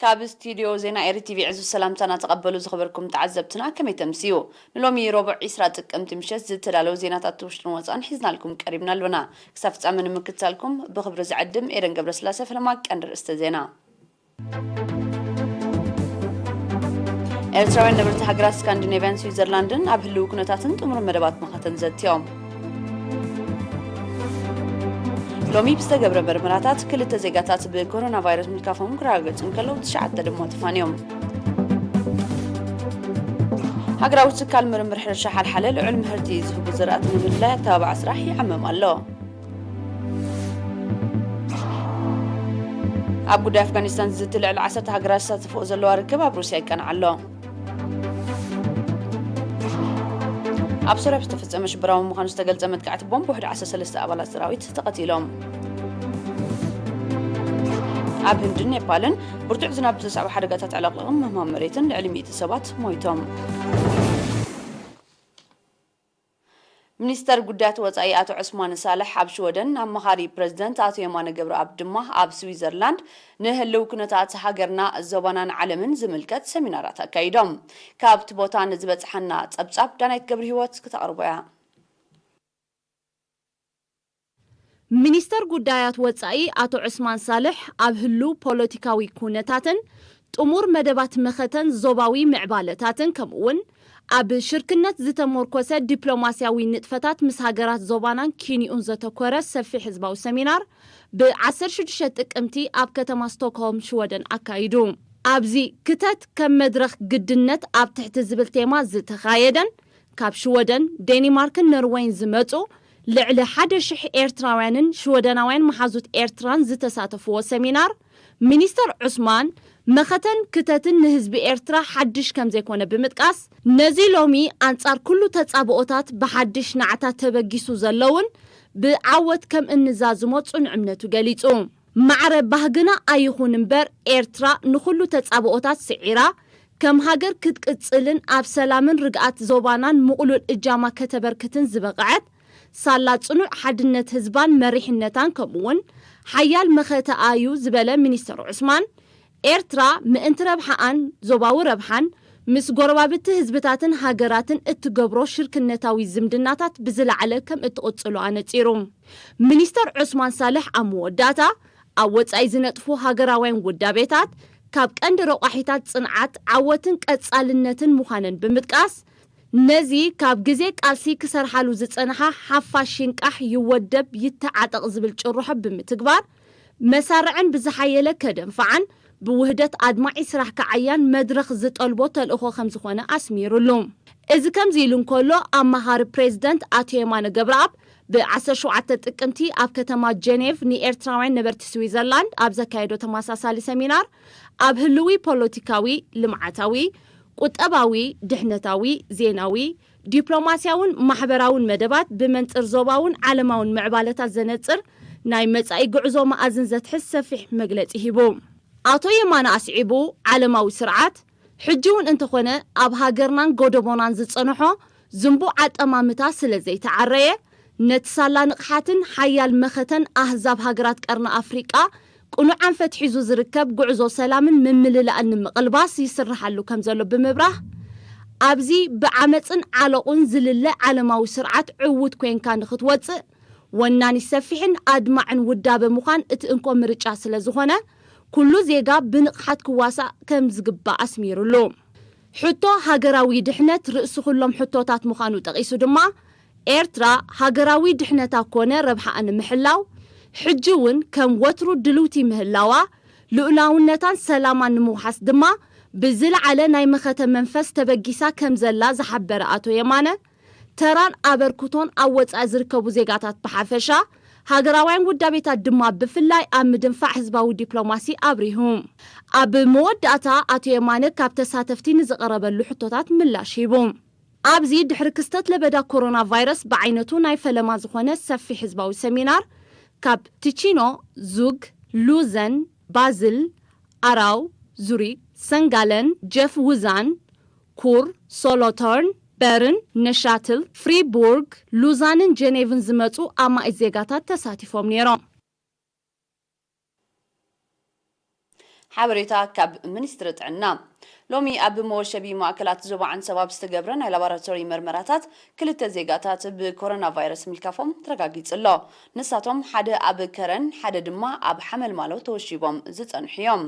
ካብ ስቱድዮ ዜና ኤሪ ቲቪ ዕዙዝ ሰላምታና ተቐበሉ ዝኸበርኩም ተዓዘብትና፣ ከመይ ተምስዩ? ንሎሚ ረቡዕ ዕስራ ጥቅምቲ ምሸት ዝተዳለዉ ዜናታት ውሽጥን ወጻእን ሒዝናልኩም ቀሪብና ኣለና። ክሳብ ፍጻመ ንምክትታልኩም ብኽብሪ ዝዕድም ኤደን ገብረስላሴ። ፈለማ ቀንዲ ርእስተ ዜና። ኤርትራውያን ነበርቲ ሃገራት ስካንዲኔቭያን ስዊዘርላንድን ኣብ ህልው ኩነታትን ጥሙር መደባት መኸተን ዘትዮም። ሎሚ ብዝተገብረ መርመራታት ክልተ ዜጋታት ብኮሮና ቫይረስ ምልካፎም ክረጋገጹ እንከለዉ፣ ትሽዓተ ድማ ተፋንዮም። ሃገራዊ ትካል ምርምር ሕርሻ ሓልሓለ ልዑል ምህርቲ ዝህቡ ዘራእቲ ንምድላይ ኣተባባዓ ስራሕ ይዓመም ኣሎ። ኣብ ጉዳይ ኣፍጋኒስታን ዝዝቲ ልዕሊ ዓሰርተ ሃገራት ዝሳተፍኦ ዘለዋ ርክብ ኣብ ሩስያ ይቀንዓ ኣሎ። ኣብ ሶርያ ብዝተፈጸመ ሽበራዊ ምዃኑ ዝተገልጸ መጥቃዕቲ ቦምብ ውሕድ ዓሰርተ ሰለስተ ኣባላት ሰራዊት ተቐቲሎም። ኣብ ህንድን ኔፓልን ብርቱዕ ዝናብ ብዘስዓቦ ሓደጋታት ዕለቕለቕን ምህማም መሬትን ልዕሊ ሚእቲ ሰባት ሞይቶም። ሚኒስተር ጉዳያት ወጻኢ ኣቶ ዑስማን ሳልሕ ኣብ ሽወደን፣ ኣማኻሪ ፕረዚደንት ኣቶ የማነ ገብረኣብ ድማ ኣብ ስዊዘርላንድ ንህልው ኩነታት ሃገርና፣ ዞባናን ዓለምን ዝምልከት ሰሚናራት ኣካይዶም። ካብቲ ቦታ ንዝበጽሓና ጸብጻብ ዳናይት ገብረሂወት ክተቕርቦ እያ። ሚኒስተር ጉዳያት ወጻኢ ኣቶ ዑስማን ሳልሕ ኣብ ህልው ፖለቲካዊ ኩነታትን ጥሙር መደባት መኸተን ዞባዊ ምዕባለታትን ከምኡውን ኣብ ሽርክነት ዝተመርኮሰ ዲፕሎማስያዊ ንጥፈታት ምስ ሃገራት ዞባናን ኪንኡን ዘተኮረ ሰፊሕ ህዝባዊ ሰሚናር ብ ዓሰርተ ሽዱሽተ ጥቅምቲ ኣብ ከተማ ስቶክሆልም ሽወደን ኣካይዱ። ኣብዚ ክተት ከም መድረኽ ግድነት ኣብ ትሕቲ ዝብል ቴማ ዝተኻየደን ካብ ሽወደን፣ ዴኒማርክን ኖርወይን ዝመጹ ልዕሊ ሓደ ሽሕ ኤርትራውያንን ሽወደናውያን መሓዙት ኤርትራን ዝተሳተፍዎ ሰሚናር፣ ሚኒስተር ዑስማን መኸተን ክተትን ንህዝቢ ኤርትራ ሓድሽ ከም ዘይኮነ ብምጥቃስ፣ ነዚ ሎሚ ኣንጻር ኩሉ ተጻብኦታት ብሓድሽ ናዕታ ተበጊሱ ዘለውን ብዓወት ከም እንዛዝሞ ጽኑዕ እምነቱ ገሊጹ። ማዕረ ባህግና ኣይኹን እምበር፣ ኤርትራ ንኹሉ ተጻብኦታት ስዒራ፣ ከም ሃገር ክትቅጽልን ኣብ ሰላምን ርግኣት ዞባናን ምቕሉል እጃማ ከተበርክትን ዝበቕዐት፣ ሳላ ጽኑዕ ሓድነት ህዝባን መሪሕነታን ከምኡውን ሓያል መኸተኣዩ ዝበለ ሚኒስተር ዑስማን፣ ኤርትራ ምእንቲ ረብሓኣን ዞባዊ ረብሓን ምስ ጎረባብቲ ህዝብታትን ሃገራትን እትገብሮ ሽርክነታዊ ዝምድናታት ብዝለዓለ ከም እትቕጽሎ ኣነጺሩ። ሚኒስተር ዑስማን ሳልሕ ኣብ መወዳእታ፣ ኣብ ወጻኢ ዝነጥፉ ሃገራውያን ውዳቤታት ካብ ቀንዲ ረቋሒታት ጽንዓት፣ ዓወትን ቀጻልነትን ምዃነን ብምጥቃስ፣ ነዚ ካብ ግዜ ቃልሲ ክሰርሓሉ ዝጸንሓ ሓፋሽ ይንቃሕ፣ ይወደብ፣ ይተዓጠቕ ዝብል ጭርሖ ብምትግባር፣ መሳርዐን ብዝሓየለ ከደንፍዓን ብውህደት ኣድማዒ ስራሕ ክዓያን መድረኽ ዝጠልቦ ተልእኾ ከም ዝኾነ ኣስሚሩሉ። እዚ ከምዚ ኢሉ እንከሎ፣ ኣማኻሪ ፕሬዚደንት ኣቶ የማነ ገብረኣብ ብ ዓሰርተ ሸውዓተ ጥቅምቲ ኣብ ከተማ ጀኔቭ ንኤርትራውያን ነበርቲ ስዊዘርላንድ ኣብ ዘካየዶ ተመሳሳሊ ሰሚናር፣ ኣብ ህልዊ ፖለቲካዊ፣ ልምዓታዊ፣ ቁጠባዊ፣ ድሕነታዊ፣ ዜናዊ፣ ዲፕሎማስያውን ማሕበራውን መደባት ብመንጽር ዞባውን ዓለማውን ምዕባለታት ዘነጽር ናይ መጻኢ ጉዕዞ መኣዝን ዘትሕዝ ሰፊሕ መግለጺ ሂቡ። ኣቶ የማነ ኣስዒቡ፣ ዓለማዊ ስርዓት ሕጂ እውን እንተኾነ ኣብ ሃገርናን ጎደቦናን ዝጸንሖ ዝንቡዕ ኣጠማምታ ስለ ዘይተዓረየ፣ ነቲ ሳላ ንቕሓትን ሓያል መኸተን ኣህዛብ ሃገራት ቀርኒ ኣፍሪቃ ቅኑዕ ኣንፈት ሒዙ ዝርከብ ጉዕዞ ሰላምን ምምልላእን ንምቕልባስ ይስርሓሉ ከም ዘሎ ብምብራህ፣ ኣብዚ ብዓመጽን ዓለቑን ዝልለ ዓለማዊ ስርዓት ዕዉት ኮይንካ ንኽትወጽእ፣ ወናኒ ሰፊሕን ኣድማዕን ውዳበ ምዃን እቲ እንኮ ምርጫ ስለ ዝኾነ፣ ኩሉ ዜጋ ብንቕሓት ክዋሳእ ከም ዝግባእ ኣስሚሩሉ። ሕቶ ሃገራዊ ድሕነት ርእሲ ኩሎም ሕቶታት ምዃኑ ጠቒሱ ድማ፣ ኤርትራ ሃገራዊ ድሕነታ ኮነ ረብሓኣ ንምሕላው፣ ሕጂ እውን ከም ወትሩ ድልውቲ ምህላዋ፣ ልኡላውነታን ሰላማን ንምውሓስ ድማ ብዝለዓለ ናይ መኸተ መንፈስ ተበጊሳ ከም ዘላ ዝሓበረ ኣቶ የማነ፣ ተራን ኣበርክቶን ኣብ ወጻኢ ዝርከቡ ዜጋታት ብሓፈሻ፣ ሃገራውያን ውዳቤታት ድማ ብፍላይ ኣብ ምድንፋዕ ህዝባዊ ዲፕሎማሲ ኣብሪሁ። ኣብ መወዳእታ ኣቶ የማነ ካብ ተሳተፍቲ ንዝቐረበሉ ሕቶታት ምላሽ ሂቡ። ኣብዚ ድሕሪ ክስተት ለበዳ ኮሮና ቫይረስ ብዓይነቱ ናይ ፈለማ ዝኾነ ሰፊሕ ህዝባዊ ሰሚናር ካብ ቲቺኖ፣ ዙግ፣ ሉዘን፣ ባዝል፣ ኣራው፣ ዙሪክ፣ ሰንጋለን፣ ጀፍ ውዛን፣ ኩር፣ ሶሎቶርን፣ በርን፣ ነሻትል፣ ፍሪቡርግ፣ ሉዛንን ጀኔቭን ዝመጹ ኣማኢት ዜጋታት ተሳቲፎም ነይሮም። ሓበሬታ ካብ ሚኒስትሪ ጥዕና። ሎሚ ኣብ መወሸቢ ማእከላት ዞባ ዓንሰባ ብዝተገብረ ናይ ላቦራቶሪ መርመራታት ክልተ ዜጋታት ብኮሮና ቫይረስ ምልካፎም ተረጋጊጹ ኣሎ። ንሳቶም ሓደ ኣብ ከረን ሓደ ድማ ኣብ ሓመልማሎ ተወሺቦም ዝጸንሑ እዮም።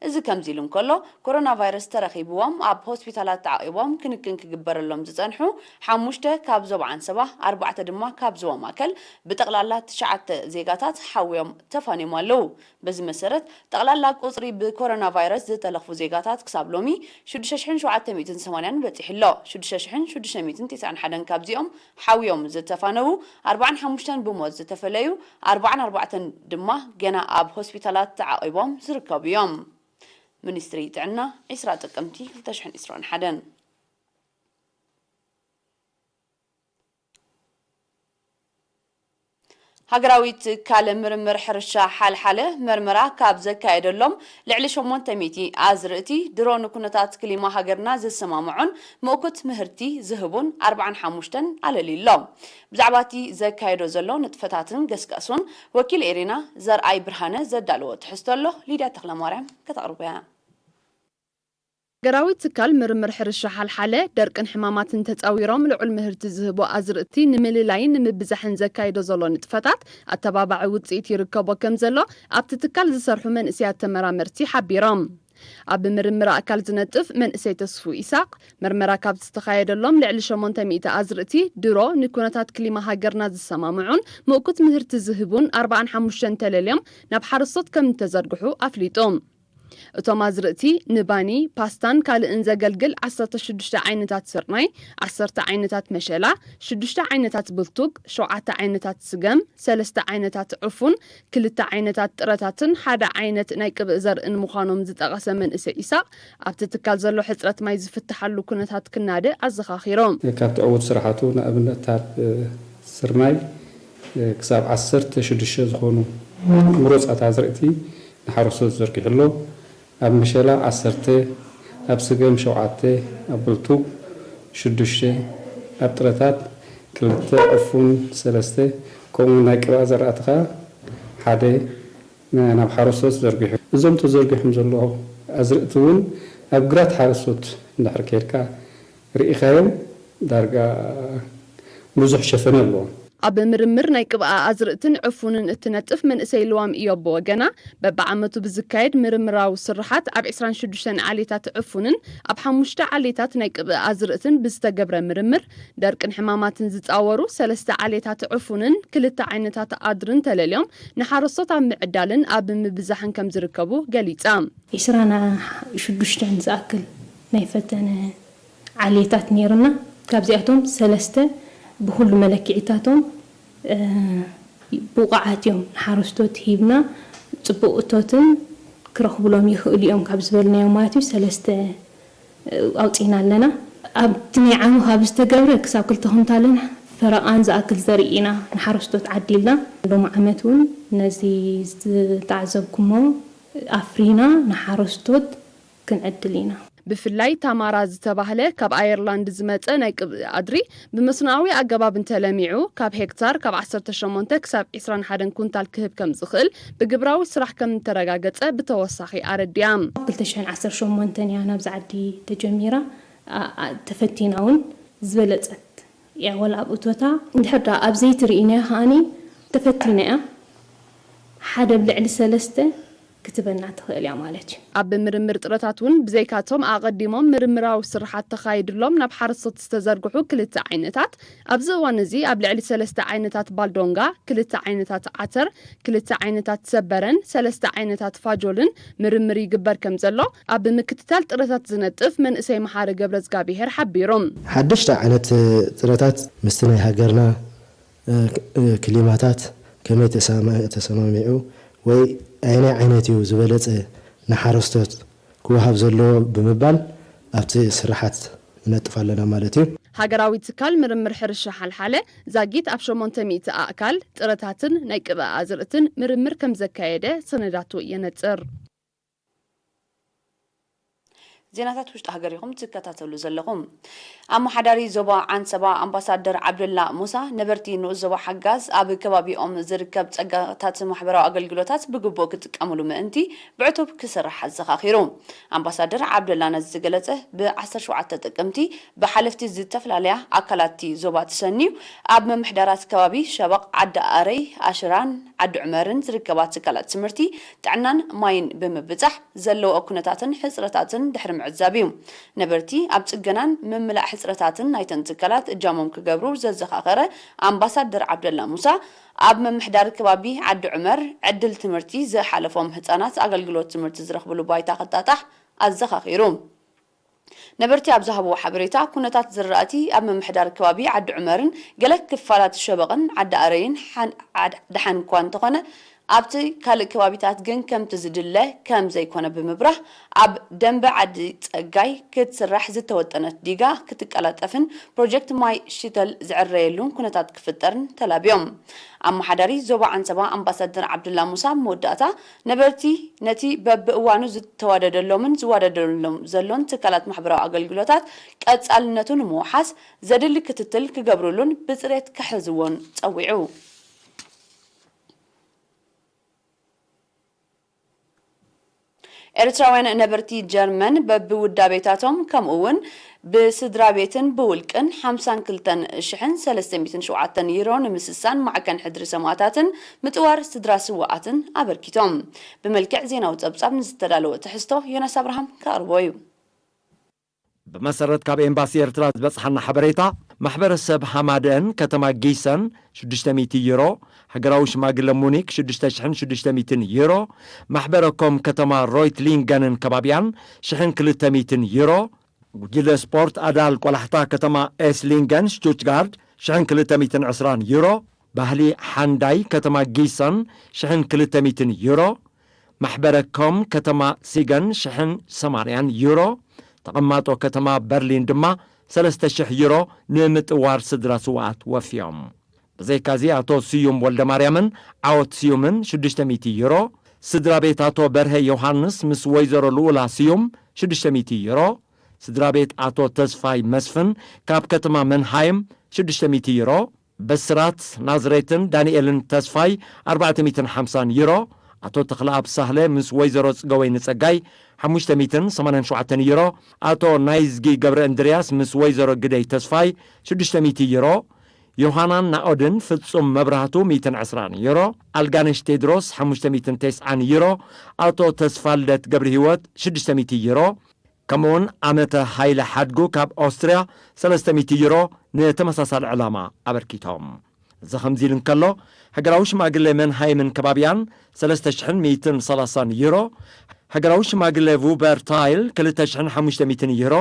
እዚ ከምዚ ኢሉ እንከሎ፣ ኮሮና ቫይረስ ተረኺብዎም ኣብ ሆስፒታላት ተዓቒቦም ክንክን ክግበረሎም ዝጸንሑ ሓሙሽተ ካብ ዞባ ዓንሰባ፣ ኣርባዕተ ድማ ካብ ዞባ ማእከል፣ ብጠቕላላ ትሽዓተ ዜጋታት ሓውዮም ተፋንዮም ኣለዉ። በዚ መሰረት፣ ጠቕላላ ቁጽሪ ብኮሮና ቫይረስ ዝተለኽፉ ዜጋታት ክሳብ ሎሚ ሽዱሽተ ሽሕን ሸውዓተ ሚእትን ሰማንያን በጺሑ ኣሎ። ሽዱሽተ ሽሕን ሽዱሽተ ሚእትን ተስዓን ሓደን ካብዚኦም ሓውዮም ዝተፋነዉ፣ ኣርባዓን ሓሙሽተን ብሞት ዝተፈለዩ፣ ኣርባዓን ኣርባዕተን ድማ ገና ኣብ ሆስፒታላት ተዓቒቦም ዝርከቡ እዮም። ሚኒስትሪ ጥዕና፣ ዕስራ ጥቅምቲ ክልተ ሽሕን ዕስራን ሓደን። ሃገራዊ ትካል ምርምር ሕርሻ ሓልሓለ መርመራ ካብ ዘካየደሎም ልዕሊ ሸሞንተ ሚእቲ ኣዝርእቲ ድሮ ንኩነታት ክሊማ ሃገርና ዘሰማምዑን ምእኩት ምህርቲ ዝህቡን ኣርባዓን ሓሙሽተን ኣለልዩ ኣሎ። ብዛዕባ እቲ ዘካየዶ ዘሎ ንጥፈታትን ገስጋሱን ወኪል ኤሪና ዘርኣይ ብርሃነ ዘዳለዎ ትሕዝቶ ኣሎ፣ ሊድያ ተኽለማርያም ከተቕርቦ እያ። ሃገራዊ ትካል ምርምር ሕርሻ ሓልሓለ፣ ደርቅን ሕማማትን ተጻዊሮም ልዑል ምህርቲ ዝህቡ ኣዝርእቲ ንምልላይን ንምብዛሕን ዘካይዶ ዘሎ ንጥፈታት ኣተባባዒ ውጽኢት ይርከቦ ከም ዘሎ ኣብቲ ትካል ዝሰርሑ መንእሰያት ተመራመርቲ ሓቢሮም። ኣብ ምርምር ኣእካል ዝነጥፍ መንእሰይ ተስፉ ኢሳቕ፣ መርመራ ካብ ዝተኻየደሎም ልዕሊ ሸሞንተ ሚእቲ ኣዝርእቲ ድሮ ንኩነታት ክሊማ ሃገርና ዝሰማምዑን ምእኩት ምህርቲ ዝህቡን ኣርባዓን ሓሙሽተን ተለልዮም ናብ ሓረስቶት ከም እተዘርግሑ ኣፍሊጡ። እቶም ኣዝርእቲ ንባኒ፣ ፓስታን ካልእን ዘገልግል ዓሰርተ ሽዱሽተ ዓይነታት ስርናይ፣ ዓሰርተ ዓይነታት መሸላ፣ ሽዱሽተ ዓይነታት ብልቱግ፣ ሸውዓተ ዓይነታት ስገም፣ ሰለስተ ዓይነታት ዕፉን፣ ክልተ ዓይነታት ጥረታትን ሓደ ዓይነት ናይ ቅብእ ዘርእን ምዃኖም ዝጠቐሰ መንእሰይ ኢሳቕ፣ ኣብቲ ትካል ዘሎ ሕጽረት ማይ ዝፍትሓሉ ኩነታት ክናደ ኣዘኻኺሩ። ካብቲ ዕዉት ስራሓቱ ንኣብነት ኣብ ስርናይ ክሳብ ዓሰርተ ሽዱሽተ ዝኾኑ ምሩጻት ኣዝርእቲ ንሓረስቶት ዘርጊሑ ኣሎ። ኣብ መሸላ ዓሰርተ፣ ኣብ ስገም ሸውዓተ፣ ኣብ ብልቱግ ሽዱሽተ፣ ኣብ ጥረታት ክልተ፣ ዕፉን ሰለስተ፣ ከምኡ ናይ ቅብኣ ዘራእቲ ኸኣ ሓደ ናብ ሓረስቶት ዘርጊሑ። እዞም ተዘርጊሖም ዘለዉ ኣዝርእቲ እውን ኣብ ግራት ሓረስቶት እንድሕር ከይድካ ርኢኻዮም ዳርጋ ብዙሕ ሸፈነ ኣለዎም። ኣብ ምርምር ናይ ቅብኣ ኣዝርእትን ዕፉንን እትነጥፍ መንእሰይ ልዋም ኢዮብ ብወገና፣ በብዓመቱ ብዝካየድ ምርምራዊ ስርሓት ኣብ ዕስራን ሽዱሽተን ዓሌታት ዕፉንን ኣብ ሓሙሽተ ዓሌታት ናይ ቅብኣ ኣዝርእትን ብዝተገብረ ምርምር፣ ደርቅን ሕማማትን ዝጻወሩ ሰለስተ ዓሌታት ዕፉንን ክልተ ዓይነታት ኣድርን ተለልዮም ንሓረስቶት ኣብ ምዕዳልን ኣብ ምብዛሕን ከም ዝርከቡ ገሊጻ። ዕስራን ሽዱሽተን ዝኣክል ናይ ፈተነ ዓሌታት ነይሩና። ካብዚኣቶም ሰለስተ ብኹሉ መለክዒታቶም፣ እ፣ ብቑዓት እዮም ንሓረስቶት ሂብና፣ ጽቡቕ እቶትን ክረኽቡሎም ይኽእሉ እዮም ካብ ዝበልናዮም ማለት እዩ፣ ሰለስተ፣ እ፣ ኣውጺእና ኣለና። ኣብቲ ናይ ዓሙ ካብ ዝተገብረ ክሳብ ክልተ ኩንታልን ፈረቓን ዝኣክል ዘርኢ ኢና ንሓረስቶት ዓዲልና። ሎሚ ዓመት እውን ነዚ ዝተዓዘብኩሞ ኣፍሪና ንሓረስቶት ክንዕድል ኢና። ብፍላይ ታማራ ዝተባህለ ካብ ኣየርላንድ ዝመጸ ናይ ቅብኢ ኣድሪ ብመስኖኣዊ ኣገባብ እንተለሚዑ፣ ካብ ሄክታር ካብ ዓሰርተ ሸሞንተ ክሳብ ዕስራን ሓደን ኩንታል ክህብ ከም ዝኽእል ብግብራዊ ስራሕ ከም እተረጋገጸ ብተወሳኺ ኣረዲኣ። ክልተ ሽሕን ዓሰርተ ሸሞንተን እያ ናብዚ ዓዲ ተጀሚራ። ኣ-፣ ኣ-፣ ተፈቲና እውን ዝበለጸት እያ። ወላ ኣብ እቶታ እንድሕር ደኣ ኣብ ዘይትርእይናያ ከኣኒ ተፈቲና እያ። ሓደ ኣብ ልዕሊ ሰለስተ ክትበና ትኽእል እያ ማለት እዩ። ኣብ ምርምር ጥረታት እውን ብዘይካቶም ኣቐዲሞም ምርምራዊ ስርሓት ተኻይድሎም ናብ ሓረስቶት ዝተዘርግሑ ክልተ ዓይነታት፣ ኣብዚ እዋን እዚ ኣብ ልዕሊ ሰለስተ ዓይነታት ባልዶንጋ፣ ክልተ ዓይነታት ዓተር፣ ክልተ ዓይነታት ሰበረን ሰለስተ ዓይነታት ፋጆልን ምርምር ይግበር ከም ዘሎ ኣብ ምክትታል ጥረታት ዝነጥፍ መንእሰይ መሓሪ ገብረዝጋብሄር ሓቢሩ። ሓደሽቲ ዓይነት ጥረታት ምስቲ ናይ ሃገርና እ፣ ክ-፣ እ፣ ክሊማታት ከመይ ተሳማ-፣ ተሰማሚዑ ወይ ኣየናይ ዓይነት እዩ ዝበለጸ ንሓረስቶት ክወሃብ ዘለዎ ብምባል ኣብቲ ስርሓት ንነጥፍ ኣለና ማለት እዩ። ሃገራዊ ትካል ምርምር ሕርሻ ሓልሓለ ዛጊት ኣብ ሸሞንተ ሚእቲ ኣእካል ጥረታትን ናይ ቅብኣ ኣዝርእትን ምርምር ከም ዘካየደ ሰነዳቱ የነጽር። ዜናታት ውሽጢ ሃገር ኢኹም ትከታተሉ ዘለኹም። ኣመሓዳሪ ዞባ ዓንሰባ ኣምባሳደር ዓብደላ ሙሳ፣ ነበርቲ ንኡስ ዞባ ሓጋዝ ኣብ ከባቢኦም ዝርከብ ጸጋታት ማሕበራዊ ኣገልግሎታት ብግቡእ ክጥቀምሉ ምእንቲ ብዕቱብ ክስራሕ ኣዘኻኺሩ። ኣምባሳደር ዓብደላ ነዚ ዝገለጸ ብ ዓሰርተ ሸውዓተ ጥቅምቲ ብሓለፍቲ ዝተፈላለያ ኣካላት ዞባ ተሰንዩ ኣብ ምምሕዳራት ከባቢ ሸበቕ፣ ዓዲ ኣረይ፣ ኣሽራን ዓዲ ዑመርን ዝርከባ ትካላት ትምህርቲ፣ ጥዕናን ማይን ብምብጻሕ፣ ዘለዎ ኩነታትን ሕጽረታትን ድሕሪ ምዕዛብ እዩ። ነበርቲ ኣብ ጽገናን ምምላእ ሕጽረታትን ናይተን ትካላት እጃሞም ክገብሩ ዘዘኻኸረ ኣምባሳደር ዓብደላ ሙሳ፣ ኣብ ምምሕዳር ከባቢ ዓዲ ዑመር ዕድል ትምህርቲ ዝሓለፎም ህጻናት ኣገልግሎት ትምህርቲ ዝረኽብሉ ባይታ ክጣጣሕ ኣዘኻኺሩ። ነበርቲ ኣብ ዝሃብዎ ሓበሬታ፣ ኩነታት ዝራእቲ ኣብ ምምሕዳር ከባቢ ዓዲ ዑመርን ገለ ክፋላት ሸበቕን ዓዲ ኣረይን ሓን-፣ ዓድ-፣ ደሓን እኳ እንተኾነ፣ ኣብቲ ካልእ ከባቢታት ግን ከምቲ ዝድለ ከም ዘይኮነ ብምብራህ፣ ኣብ ደንበ ዓዲ ጸጋይ ክትስራሕ ዝተወጠነት ዲጋ ክትቀላጠፍን ፕሮጀክት ማይ ሽተል ዝዕረየሉን ኩነታት ክፍጠርን ተላብዮም። ኣመሓዳሪ ዞባ ዓንሰባ ኣምባሳደር ዓብዱላ ሙሳ ኣብ መወዳእታ፣ ነበርቲ ነቲ በብእዋኑ ዝተዋደደሎምን ዝዋደደሎም ዘሎን ትካላት ማሕበራዊ ኣገልግሎታት ቀጻልነቱ ንምውሓስ ዘድሊ ክትትል ክገብሩሉን ብጽሬት ክሕዝዎን ጸዊዑ። ኤርትራውያን ነበርቲ ጀርመን በብውዳቤታቶም ከምኡ እውን ብስድራ ቤትን ብውልቅን ሓምሳን ክልተን ሽሕን ሰለስተ ሚእትን ሸውዓተን ዩሮ ንምስሳን ማዕከን ሕድሪ ሰማእታትን ምጥዋር ስድራ ስውኣትን ኣበርኪቶም። ብመልክዕ ዜናዊ ጸብጻብ ንዝተዳለወ ትሕዝቶ ዮናስ ኣብርሃም ከቕርቦ እዩ። ብመሰረት ካብ ኤምባሲ ኤርትራ ዝበጽሓና ሓበሬታ፣ ማሕበረሰብ ሃማደን ከተማ ጊሰን ሽዱሽተ ሚእቲ ዩሮ፣ ሃገራዊ ሽማግለ ሙኒክ ሽዱሽተ ሽሕን ሽዱሽተ ሚእትን ዩሮ፣ ማሕበረ ኮም ከተማ ሮይትሊንገንን ከባቢያን ሽሕን ክልተ ሚእትን ዩሮ፣ ጉጅለ ስፖርት ኣዳል ቆላሕታ ከተማ ኤስሊንገን ሽቱትጋርድ ሽሕን ክልተ ሚእትን ዕስራን ዩሮ፣ ባህሊ ሓንዳይ ከተማ ጊሰን ሽሕን ክልተ ሚእትን ዩሮ፣ ማሕበረ ኮም ከተማ ሲገን ሽሕን ሰማንያን ዩሮ፣ ተቐማጦ ከተማ በርሊን ድማ ሰለስተ ሽሕ ዩሮ ንምጥዋር ስድራ ስውኣት ወፍዮም። ብዘይካዚ ኣቶ ስዩም ወልደማርያምን ዓወት ስዩምን ሽዱሽተ ሚእቲ ዩሮ፣ ስድራ ቤት ኣቶ በርሀ ዮሃንስ ምስ ወይዘሮ ልኡላ ስዩም ሽዱሽተ ሚእቲ ዩሮ፣ ስድራ ቤት ኣቶ ተስፋይ መስፍን ካብ ከተማ መንሃይም ሽዱሽተ ሚእቲ ዩሮ፣ በስራት ናዝሬትን ዳንኤልን ተስፋይ ኣርባዕተ ሚእትን ሓምሳን ዩሮ፣ ኣቶ ተኽለኣብ ሳህለ ምስ ወይዘሮ ጽገወይኒ ጸጋይ ሓሙሽተ ሚእትን ሰማንያን ሸውዓተን ዩሮ፣ ኣቶ ናይዝጊ ገብረ እንድርያስ ምስ ወይዘሮ ግደይ ተስፋይ ሽዱሽተ ሚእቲ ዩሮ፣ ዮሃናን ናኦድን ፍጹም መብራህቱ ሚእትን ዕስራን ዩሮ፣ ኣልጋነሽ ቴድሮስ ሓሙሽተ ሚእትን ተስዓን ዩሮ፣ ኣቶ ተስፋልደት ገብረ ህይወት ሽዱሽተ ሚእቲ ዩሮ፣ ከምኡውን ኣመተ ሃይለ ሓድጉ ካብ ኦስትርያ ሰለስተ ሚእቲ ዩሮ ንተመሳሳሊ ዕላማ ኣበርኪቶም። እዚ ከምዚ ኢሉ እንከሎ፣ ሃገራዊ ሽማግለ መንሃይምን ከባቢያን ሰለስተ ሽሕን ሚእትን ሰላሳን ዩሮ፣ ሃገራዊ ሽማግለ ቡበርታይል ክልተ ሽሕን ሓሙሽተ ሚእትን ዩሮ፣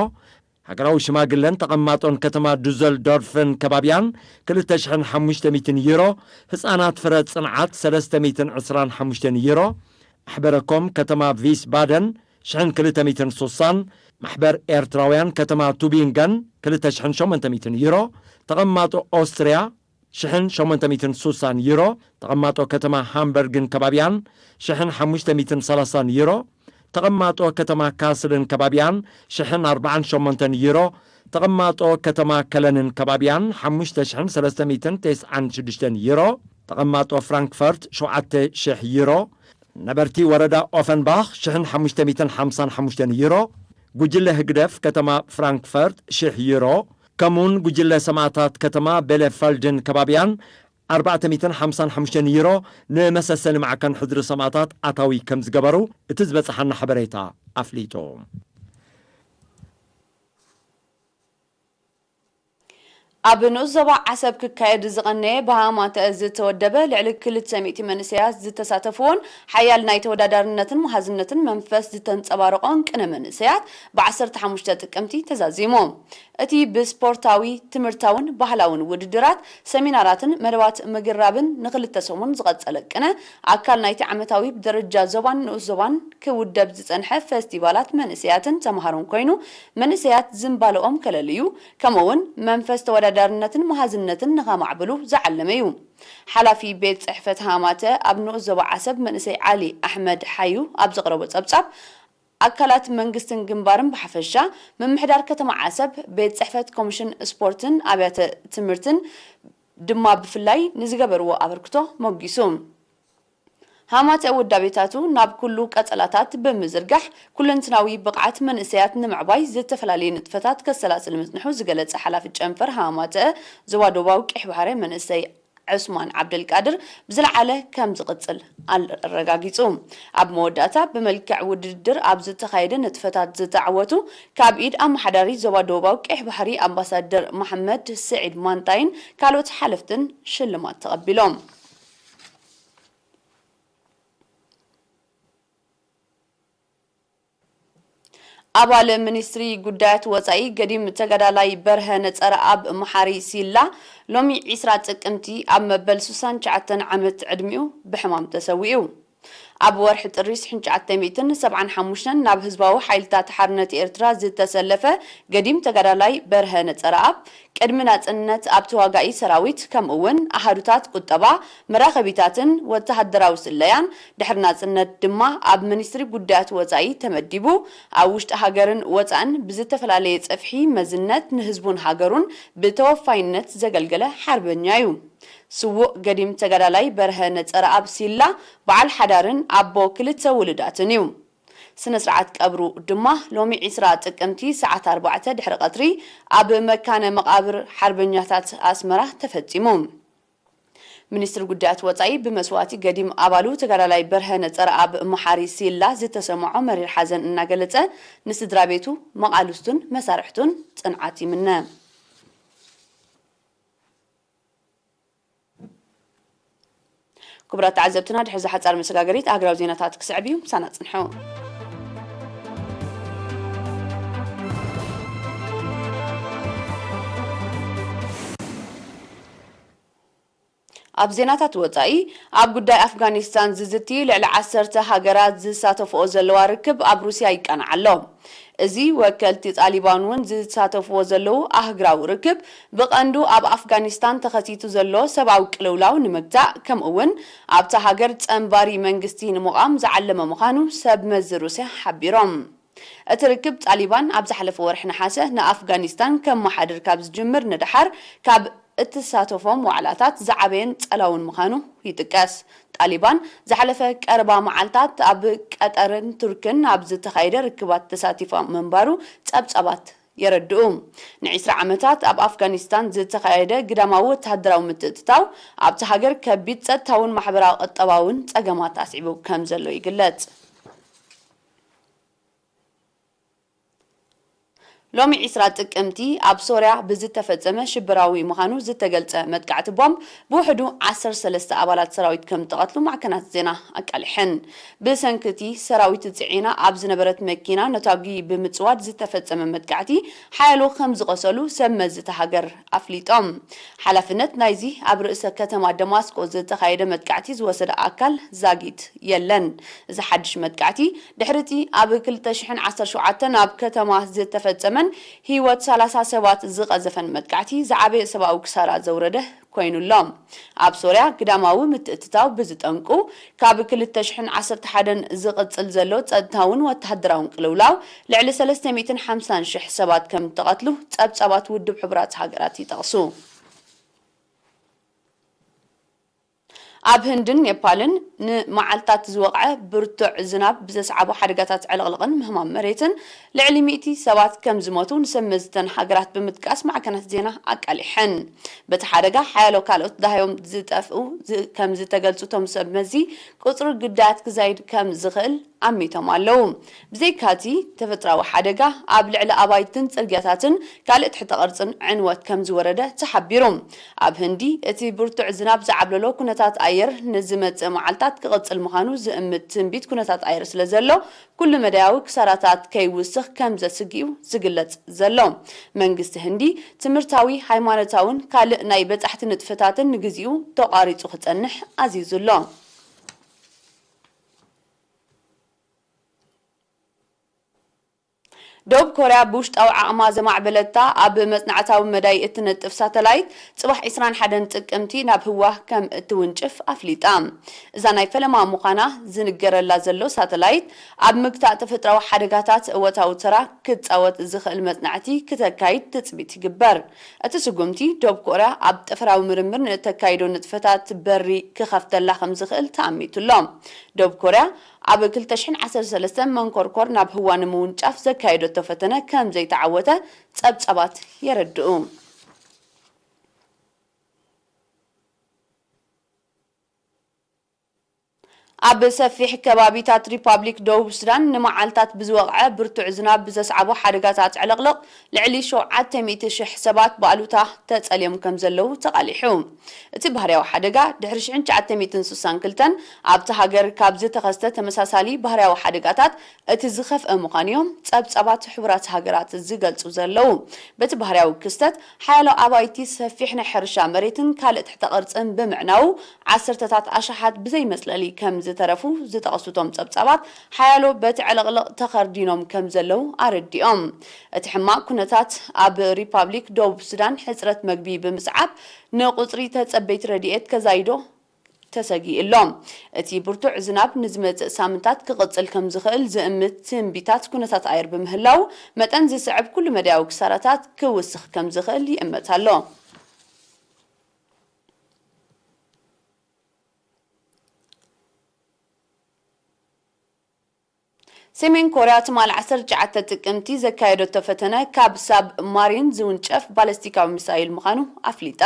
ሃገራዊ ሽማግለን ተቐማጦን ከተማ ዱዘልዶርፍን ከባቢያን ክልተ ሽሕን ሓሙሽተ ሚእትን ዩሮ፣ ህጻናት ፍረ ጽንዓት ሰለስተ ሚእትን ዕስራን ሓሙሽተን ዩሮ፣ ማሕበረ ኮም ከተማ ቪስባደን ሽሕን ክልተ ሚእትን ሱሳን፣ ማሕበር ኤርትራውያን ከተማ ቱቢንገን ክልተ ሽሕን ሸሞንተ ሚእትን ዩሮ፣ ተቐማጦ ኦስትርያ ሽሕን ሸሞንተ ሚእትን ሱሳን ዩሮ፣ ተቐማጦ ከተማ ሃምበርግን ከባቢያን ሽሕን ሓሙሽተ ሚእትን ሰላሳን ዩሮ፣ ተቐማጦ ከተማ ካስልን ከባቢያን ሽሕን ኣርባዓን ሸሞንተን ዩሮ፣ ተቐማጦ ከተማ ከለንን ከባቢያን ሓሙሽተ ሽሕን ሰለስተ ሚእትን ተስዓን ሽዱሽተን ዩሮ፣ ተቐማጦ ፍራንክፈርት ሸውዓተ ሽሕ ዩሮ፣ ነበርቲ ወረዳ ኦፈንባኽ ሽሕን ሓሙሽተ ሚእትን ሓምሳን ሓሙሽተን ዩሮ፣ ጉጅለ ህግደፍ ከተማ ፍራንክፈርት ሽሕ ዩሮ፣ ከምኡውን ጉጅለ ሰማእታት ከተማ ቤለፈልድን ከባቢያን ኣርባዕተ ሚእትን ሓምሳን ሓሙሽተን ዩሮ ንመሰሰኒ ማዕከን ሕድሪ ሰማእታት ኣታዊ ከም ዝገበሩ እቲ ዝበጽሓና ሓበሬታ ኣፍሊጡ። ኣብ ንኡስ ዞባ ዓሰብ ክካየድ ዝቐነየ ብሃማተ ዝተወደበ ልዕሊ ክልተ ሚእቲ መንእሰያት ዝተሳተፍዎን ሓያል ናይ ተወዳዳርነትን መሃዝነትን መንፈስ ዝተንጸባረቖን ቅነ መንእሰያት ብ ዓሰርተ ሓሙሽተ ጥቅምቲ ተዛዚሙ። እቲ ብስፖርታዊ፣ ትምህርታውን ባህላውን ውድድራት፣ ሰሚናራትን መደባት ምግራብን ንኽልተ ሰሙን ዝቐጸለ ቅነ ኣካል ናይቲ ዓመታዊ ብደረጃ ዞባን ንኡስ ዞባን ክውደብ ዝጸንሐ ፈስቲቫላት መንእሰያትን ተምሃሮን ኮይኑ፣ መንእሰያት ዝንባለኦም ከለልዩ፣ ከምኡውን መንፈስ ተወዳዳርነትን መሃዝነትን ንኸማዕብሉ ዝዓለመ እዩ። ሓላፊ ቤት ጽሕፈት ሃማተ ኣብ ንኡስ ዞባ ዓሰብ መንእሰይ ዓሊ ኣሕመድ ሓዩ ኣብ ዘቕረቦ ጸብጻብ፣ ኣካላት መንግስትን ግንባርን ብሓፈሻ፣ ምምሕዳር ከተማ ዓሰብ፣ ቤት ጽሕፈት ኮሚሽን ስፖርትን ኣብያተ ትምህርትን ድማ ብፍላይ ንዝገበርዎ ኣበርክቶ ሞጊሱ። ሃማተ ውዳቤታቱ ናብ ኩሉ ቀጸላታት ብምዝርጋሕ፣ ኩለንትናዊ ብቕዓት መንእሰያት ንምዕባይ ዝተፈላለየ ንጥፈታት ከሰላስል ምጽንሑ ዝገለጸ ሓላፊ ጨንፈር ሃማተ ዞባ ደቡባዊ ቀይሕ ባሕሪ መንእሰይ ዑስማን ዓብደልቃድር፣ ብዝለዓለ ከም ዝቕጽል ኣረጋጊጹ። ኣብ መወዳእታ፣ ብመልክዕ ውድድር ኣብ ዝተኻየደ ንጥፈታት ዝተዓወቱ፣ ካብ ኢድ ኣመሓዳሪ ዞባ ደቡባዊ ቀይሕ ባሕሪ ኣምባሳደር መሓመድ ስዒድ ማንታይን ካልኦት ሓለፍትን ሽልማት ተቐቢሎም። ኣባል ሚኒስትሪ ጉዳያት ወጻኢ ገዲም ተጋዳላይ በርሀ ነጸረኣብ መሓሪ ሲላ፣ ሎሚ ዒስራ ጥቅምቲ ኣብ መበል ሱሳን ትሽዓተን ዓመት ዕድሚኡ ብሕማም ተሰዊኡ። ኣብ ወርሒ ጥሪ ሽሕን ትሽዓተ ሚእትን ሰብዓን ሓሙሽተን ናብ ህዝባዊ ሓይልታት ሓርነት ኤርትራ ዝተሰለፈ ገዲም ተጋዳላይ በርሀ ነጸረኣብ፣ ቅድሚ ናጽነት ኣብ ተዋጋኢ ሰራዊት፣ ከምኡ እውን ኣሃዱታት ቁጠባ፣ መራኸቢታትን ወተሃደራዊ ስለያን፣ ድሕሪ ናጽነት ድማ ኣብ ሚኒስትሪ ጉዳያት ወጻኢ ተመዲቡ፣ ኣብ ውሽጢ ሃገርን ወጻእን ብዝተፈላለየ ጸፍሒ መዝነት ንህዝቡን ሃገሩን ብተወፋይነት ዘገልገለ ሓርበኛ እዩ። ስዉእ ገዲም ተጋዳላይ በርሀ ነጸረኣብ ሲላ፣ በዓል ሓዳርን ኣቦ ክልተ ውሉዳትን እዩ። ስነ ስርዓት ቀብሩ ድማ ሎሚ ዒስራ ጥቅምቲ ሰዓት ኣርባዕተ ድሕሪ ቀትሪ ኣብ መካነ መቓብር ሓርበኛታት ኣስመራ ተፈጺሙ። ሚኒስትሪ ጉዳያት ወጻኢ ብመስዋእቲ ገዲም ኣባሉ ተጋዳላይ በርሀ ነጸረኣብ መሓሪ ሲላ ዝተሰምዖ መሪር ሓዘን እናገለጸ፣ ንስድራ ቤቱ፣ መቓልስቱን መሳርሕቱን ጽንዓት ይምነ። ክቡራት ተዓዘብትና፣ ድሕሪ እዛ ሓጻር መሰጋገሪት ኣህጉራዊ ዜናታት ክስዕብ እዩ። ምሳና ጽንሑ። ኣብ ዜናታት ወጻኢ፣ ኣብ ጉዳይ ኣፍጋኒስታን ዝዝቲ ልዕሊ ዓሰርተ ሃገራት ዝሳተፍኦ ዘለዋ ርክብ ኣብ ሩስያ ይቃናዕ ኣሎ። እዚ ወከልቲ ጣሊባን እውን ዝሳተፍዎ ዘለዉ ኣህግራዊ ርክብ፣ ብቐንዱ ኣብ ኣፍጋኒስታን ተኸሲቱ ዘሎ ሰብኣዊ ቅልውላው ንምግታእ፣ ከምኡ እውን ኣብታ ሃገር ጸንባሪ መንግስቲ ንምቋም ዝዓለመ ምዃኑ ሰብ መዚ ሩስያ ሓቢሮም። እቲ ርክብ ጣሊባን ኣብ ዝሓለፈ ወርሒ ነሓሰ ንኣፍጋኒስታን ከመሓድር ካብ ዝጅምር ንደሓር ካብ እትሳተፎም ዋዕላታት ዝዓበየን ጸላውን ምዃኑ ይጥቀስ። ጣሊባን ዝሓለፈ ቀረባ መዓልታት ኣብ ቀጠርን ቱርክን ኣብ ዝተኻየደ ርክባት ተሳቲፋ ምንባሩ ጸብጻባት የረድኡ። ንዒስራ ዓመታት ኣብ ኣፍጋኒስታን ዝተኻየደ ግዳማዊ ወተሃደራዊ ምትእትታው ኣብቲ ሃገር ከቢድ ጸጥታውን ማሕበራዊ ቁጠባውን ጸገማት ኣስዒቡ ከም ዘሎ ይግለጽ። ሎሚ ዒስራ ጥቅምቲ ኣብ ሶርያ ብዝተፈጸመ ሽበራዊ ምዃኑ ዝተገልጸ መጥቃዕቲ ቦምብ ብውሕዱ ዓሰርተ ሰለስተ ኣባላት ሰራዊት ከም ዝተቐትሉ ማዕከናት ዜና ኣቃሊሐን። ብሰንኪ እቲ ሰራዊት ጽዒና ኣብ ዝነበረት መኪና ነታጒ ብምጽዋድ ዝተፈጸመ መጥቃዕቲ ሓያሎ ከም ዝቖሰሉ ሰብ መዚ እታ ሃገር ኣፍሊጦም። ሓላፍነት ናይዚ ኣብ ርእሰ ከተማ ደማስቆ ዝተኻየደ መጥቃዕቲ ዝወሰደ ኣካል ዛጊት የለን። እዚ ሓድሽ መጥቃዕቲ ድሕሪ እቲ ኣብ ክልተ ሽሕን ዓሰርተ ሸውዓተን ኣብ ከተማ ዝተፈጸመን ህይወት ሰላሳ ሰባት ዝቐዘፈን መጥቃዕቲ ዝዓበየ ሰብኣዊ ክሳራ ዘውረደ ኮይኑ ኣሎ። ኣብ ሶርያ ግዳማዊ ምትእትታው ብዝጠንቁ ካብ ክልተ ሽሕን ዓሰርተ ሓደን ዝቕጽል ዘሎ ጸጥታውን ወተሃደራውን ቅልውላው ልዕሊ ሰለስተ ሚእትን ሓምሳን ሽሕ ሰባት ከም እተቐትሉ ጸብጻባት ውድብ ሕቡራት ሃገራት ይጠቕሱ። ኣብ ህንድን ኔፓልን ንመዓልታት ዝወቕዐ ብርቱዕ ዝናብ ብዘስዓቦ ሓደጋታት ዕልቕልቕን ምህማም መሬትን ልዕሊ ሚእቲ ሰባት ከም ዝሞቱ ንሰብ መዚ እተን ሃገራት ብምጥቃስ ማዕከናት ዜና ኣቃሊሐን። በቲ ሓደጋ ሓያሎ ካልኦት ደሃዮም ዝጠፍኡ ዝ-፣ ከም ዝተገልጹ እቶም ሰብ መዚ፣ ቁጽሪ ግዳያት ክዛይድ ከም ዝኽእል ኣሚቶም ኣለዉ። ብዘይካቲ ተፈጥራዊ ሓደጋ ኣብ ልዕሊ ኣባይትን ጽርግያታትን ካልእ ትሕተ ቅርጽን ዕንወት ከም ዝወረደ ተሓቢሩ። ኣብ ህንዲ እቲ ብርቱዕ ዝናብ ዝዓብለሎ ኩነታት ኣየር ንዝመጽእ መዓልታት ክቕጽል ምዃኑ ዝእምት ትንቢት ኩነታት ኣየር ስለ ዘሎ፣ ኩሉ መዳያዊ ክሳራታት ከይውስኽ ከም ዘስግእ'ዩ ዝግለጽ ዘሎ። መንግስቲ ህንዲ ትምህርታዊ፣ ሃይማኖታውን ካልእ ናይ በጻሕቲ ንጥፈታትን ንግዚኡ ተቋሪጹ ክጸንሕ ኣዚዙ ኣሎ። ደቡብ ኮርያ ብውሽጣዊ ዓቕማ ዘማዕበለታ ኣብ መጽናዕታዊ መዳይ እትነጥፍ ሳተላይት ጽባሕ ዕስራን ሓደን ጥቅምቲ ናብ ህዋ ከም እትውንጭፍ ኣፍሊጣ። እዛ ናይ ፈለማ ምዃና ዝንገረላ ዘሎ ሳተላይት ኣብ ምግታእ ተፈጥራዊ ሓደጋታት እወታዊ ተራ ክጻወት ዝኽእል መጽናዕቲ ክተካይድ ትጽቢት ይግበር። እቲ ስጉምቲ ደቡብ ኮርያ ኣብ ጠፈራዊ ምርምር ንእተካይዶ ንጥፈታት በሪ ክኸፍተላ ከም ዝኽእል ተኣሚቱ ኣሎ። ደቡብ ኮርያ ኣብ ክልተ ሽሕን ዓሰርተ ሰለስተን መንኮርኮር ናብ ህዋ ንምውንጫፍ ዘካየደቶ ፈተነ ከም ዘይተዓወተ ጸብጻባት የረድኡ። ኣብ ሰፊሕ ከባቢታት ሪፓብሊክ ደቡብ ሱዳን ንመዓልታት ብዝወቕዐ ብርቱዕ ዝናብ ብዘስዓቦ ሓደጋታት ዕልቕልቕ ልዕሊ ሸውዓተ ሚእቲ ሽሕ ሰባት ብኣሉታ ተጸልዮም ከም ዘለዉ ተቓሊሑ። እቲ ባህርያዊ ሓደጋ ድሕሪ ሽሕን ትሽዓተ ሚእትን ስሳን ክልተን ኣብቲ ሃገር ካብ ዝተኸስተ ተመሳሳሊ ባህርያዊ ሓደጋታት እቲ ዝኸፍአ ምዃኑ እዮም ጸብጻባት ሕቡራት ሃገራት ዝገልጹ ዘለዉ። በቲ ባህርያዊ ክስተት ሓያሎ ኣባይቲ፣ ሰፊሕ ናይ ሕርሻ መሬትን ካልእ ትሕተ ቅርጽን ብምዕናዉ ዓሰርተታት ኣሽሓት ብዘይ መጽለሊ ከም ዝተረፉ ዝጠቐሱ እቶም ጸብጻባት፣ ሓያሎ በቲ ዕልቕልቕ ተኸርዲኖም ከም ዘለዉ ኣረዲኦም። እቲ ሕማቕ ኩነታት ኣብ ሪፓብሊክ ደቡብ ሱዳን ሕጽረት መግቢ ብምስዓብ ንቁጽሪ ተጸበይቲ ረድኤት ከዛይዶ ተሰጊኡ ኣሎ። እቲ ብርቱዕ ዝናብ ንዝመጽእ ሳምንታት ክቕጽል ከም ዝኽእል ዝእምት ትንቢታት ኩነታት ኣየር ብምህላው፣ መጠን ዝስዕብ ኩሉ መዳያዊ ክሳራታት ክውስኽ ከም ዝኽእል ይእመት ኣሎ። ሰሜን ኮርያ ትማል ዓሰርተ ትሽዓተ ጥቅምቲ ዘካየደቶ ፈተነ ካብ ሳብ ማሪን ዝውንጨፍ ባለስቲካዊ ሚሳይል ምዃኑ ኣፍሊጣ።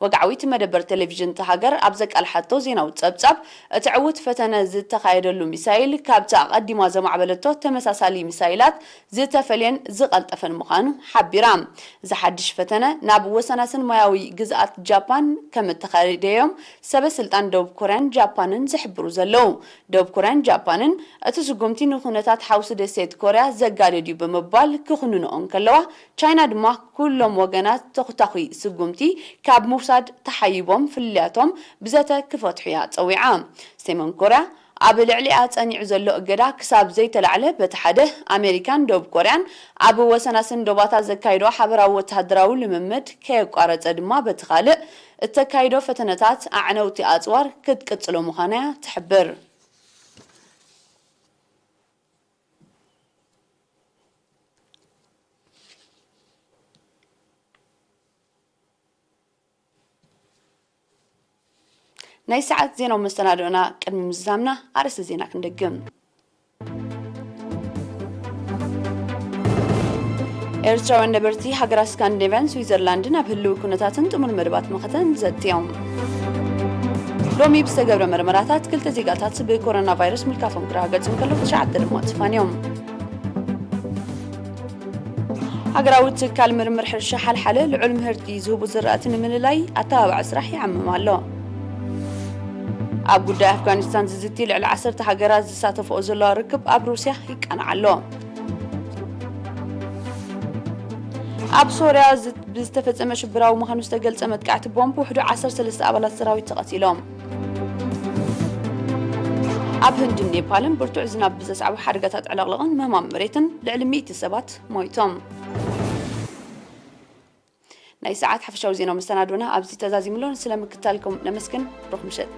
ወግዓዊት መደበር ቴሌቪዥን እታ ሃገር ኣብ ዘቃልሓቶ ዜናዊ ጸብጻብ፣ እቲ ዕዉት ፈተነ ዝተኻየደሉ ሚሳይል ካብቲ ኣቐዲማ ዘማዕበለቶ ተመሳሳሊ ሚሳይላት ዝተፈልየን ዝቐልጠፈን ምዃኑ ሓቢራ። እዚ ሓድሽ ፈተነ ናብ ወሰናስን ማያዊ ግዝኣት ጃፓን ከም እተኻየደ እዮም ሰበ ስልጣን ደቡብ ኮርያን ጃፓንን ዝሕብሩ ዘለዉ። ደቡብ ኮርያን ጃፓንን እቲ ስጉምቲ ንኩነታት ሓውሲ ደሴት ኮርያ ዘጋድድ እዩ ብምባል ክኹንንኦ እንከለዋ፣ ቻይና ድማ ኩሎም ወገናት ተኹታኹይ ስጉምቲ ካብ ምውሳድ ተሓይቦም ፍልልያቶም ብዘተ ክፈትሑ እያ ጸዊዓ። ሰሜን ኮርያ ኣብ ልዕሊኣ ጸኒዑ ዘሎ እገዳ ክሳብ ዘይተላዕለ፣ በቲ ሓደ ኣሜሪካን ደቡብ ኮርያን ኣብ ወሰናስን ዶባታት ዘካይዶ ሓበራዊ ወተሃደራዊ ልምምድ ከየቋረጸ ድማ በቲ ካልእ እተካይዶ ፈተነታት ኣዕነውቲ ኣጽዋር ክትቅጽሎ ምዃና እያ ትሕብር። ናይ ሰዓት ዜናዊ መሰናድኦና ቅድሚ ምዝዛምና ኣርእስቲ ዜና ክንደግም። ኤርትራውያን ነበርቲ ሃገራት ስካንዲኔቭያን ስዊዘርላንድን ኣብ ህልዊ ኩነታትን ጥሙር መደባት መኸተን ዘትዮም። ሎሚ ብዝተገብረ መርመራታት ክልተ ዜጋታት ብኮሮና ቫይረስ ምልካፎም ክረጋገጹ እንከለዉ፣ ትሽዓተ ድማ ተፋንዮም። ሃገራዊ ትካል ምርምር ሕርሻ ሓልሓለ ልዑል ምህርቲ ዝህቡ ዝራእቲ ንምልላይ ኣተባባዒ ስራሕ ይዓምም ኣሎ። ኣብ ጉዳይ ኣፍጋኒስታን ዝዝቲ ልዕሊ ዓሰርተ ሃገራት ዝሳተፍኦ ዘለዋ ርክብ ኣብ ሩስያ ይቃናዕ ኣሎ። ኣብ ሶርያ ዝ-፣ ብዝተፈጸመ ሽብራዊ ምዃኑ ዝተገልጸ መጥቃዕቲ ቦምብ ውሕዱ ዓሰርተ ሰለስተ ኣባላት ሰራዊት ተቐቲሎም። ኣብ ህንድን ኔፓልን ብርቱዕ ዝናብ ብዘስዓቦ ሓደጋታት ዕለቕለቕን ምህማም መሬትን ልዕሊ ሚእቲ ሰባት ሞይቶም። ናይ ሰዓት ሓፈሻዊ ዜናዊ መሰናዶና ኣብዚ ተዛዚሙ ኣሎ። ስለ ምክታልኩም ነመስግን። ብሩኽ ምሸት።